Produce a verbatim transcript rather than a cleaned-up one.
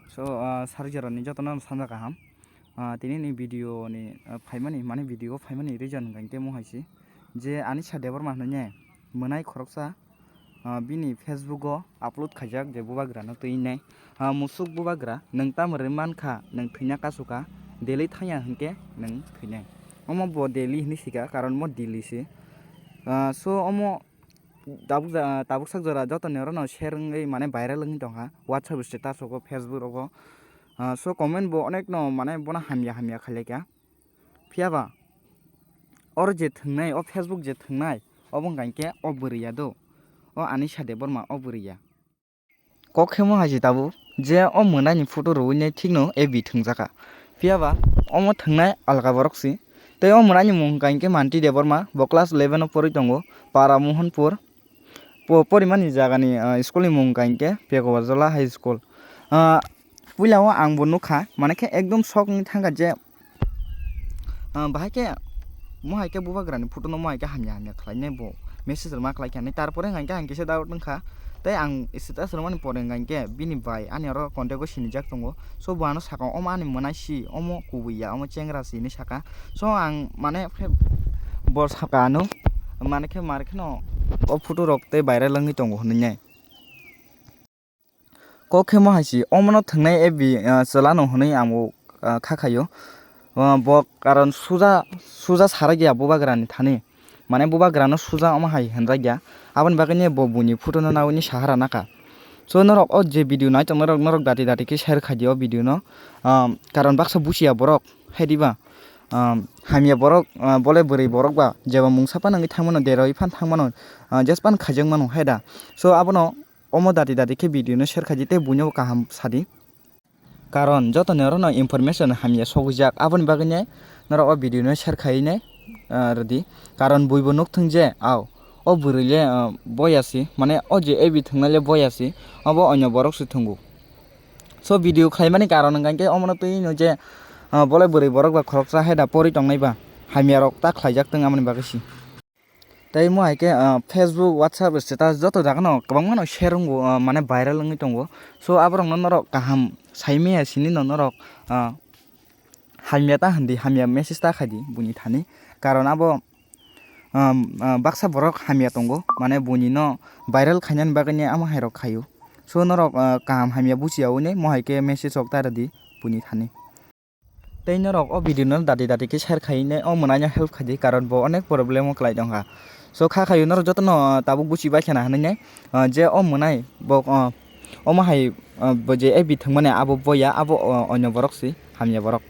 So, ah, sarjorani jotono samjak kaham. Ah, tini ni video ni, ah, phaimani, mane video o phaimani reason hwnkha hwnkhe mo hai se je Anisha Debbarma hinwi mwnai khoroksa, ah, bini Facebook o upload khaijak je bubagra no twi nai. Ah, musuk bubagra, nwng tamo rwui mankha, nwng thwina kasu kha, Delhi thangya hwnkhe nwng thwinai. Omo bo Delhi hinwi sika, karon mo Delhi se. Ah, so omo tabuk ja-, tabuk sak jora jotoni orono share wngwi mane viral wngwi tongkha WhatsApp status rogo, Facebook rogo. Ah, so comment bo onekno mane bono hamya hamya khailai kha. Phiya ba oro je thwngnai, o Facebook je thwngnai, obo hwnkha hinkhe o bwrwi ya do, o Anisha Debbarma o bwrwi ya. Kok khe mo hai se tabuk je o mwnaini photo rwui nai thikno A B thwngjakha. Phiya ba omo thwngnai alka borok se. Tei o mwnaini mung hwnkha hinkhe Manti Debbarma, bo class eleven o porwi tongo, Para Mohanpur. Po-, porimani jagani, ah, school ni mung hwnkha hinkhe Pekobarjola High School. Ah, puila o ang bo nukha, mane khe ekdom shock wngwi thangkha je, ah, bahai khe mo hai khe bubagrani photo no mo hai khe hamya hamya khlainai bo message rwma khlai kha hinwi. Tarpore hwnkha hinkhe ang kisa doubt wngkha, tei ang status rwmani pore hwnkha hinkhe bini bai ani oro contact o sinijak tongo. So bo ano saka, "Omo ani mwnai si, omo kubui ya, omo chengra si," hinwi saka. So ang mane khe bo saka ano, mane khe mar kheno o photo rok tei viral wngwi tongo hinwi nai. Kok khe mo hai se, omono thwngnai A B, ah, chwla no hwnwi ang bo, ah, kha khaio. Ah, bo karon suja, suja sarak ya bubagra ni thani. Mane bubagra no suja omo hai hwnjak ya. Aboni bagwi ni bo buini photo no naui ni sahara naka. So norok o je video nai tong norok, norok dati dati khe share khai di o video no. Ah, karon baksa buchi ya borok, hai di ba? Ah, hamya borok, ah, bole bwrwi borok ba jeba mungsa phano wngwi thang mano, deroi phano thang mano, ah, jes phano khaijak mano, hai da? So abono omo dati dati khe video no share khai di tei buino kaham sa di. Karon jotoni orono information hamya sogwijak, aboni bagwi nai norok o video no share khai nai, ah, rwdi. Karon buibo nuk thung je, au, o bwrwi le, ah, boya si, mane o je A B thwngnai le boya si, obo onyo borok se thwngo. So video khlaimani karon hwnkha hinkhe omono twi no je, ah, bole bwrwi borok ba khoroksa hai da porwi tongnai ba, hamya rok ta khlaijak thung, aboni bagwi si. Tei mo hai khe, ah, Facebook, WhatsApp status joto jaga no kwbangma no share wngo, ah, mane viral wngwi tongo. So aborok no norok kaham sai maya sini no norok, ah, hamya ta hwn di, hamya message ta khai di buini thani. Karon abo, ah, ah, baksa borok hamya tongo, mane buini no viral khainani bagwi ni amo hai rok khaio. So norok, ah, kaham hamya buchi ya wnwi mo hai khe message rok ta rw di buini thani. Tei norok o video no dati dati khe share khai nai o mwnaino help khai di, karon bo onek problem o kwlai tong kha. So kha khaio norok joto no tabuk buchi bai khana hinwi nai, ah, je o mwnai bo, ah, omo hai, ah, bo je A B thwngmani abo boya, abo, ah, onyo borok si, hamya borok.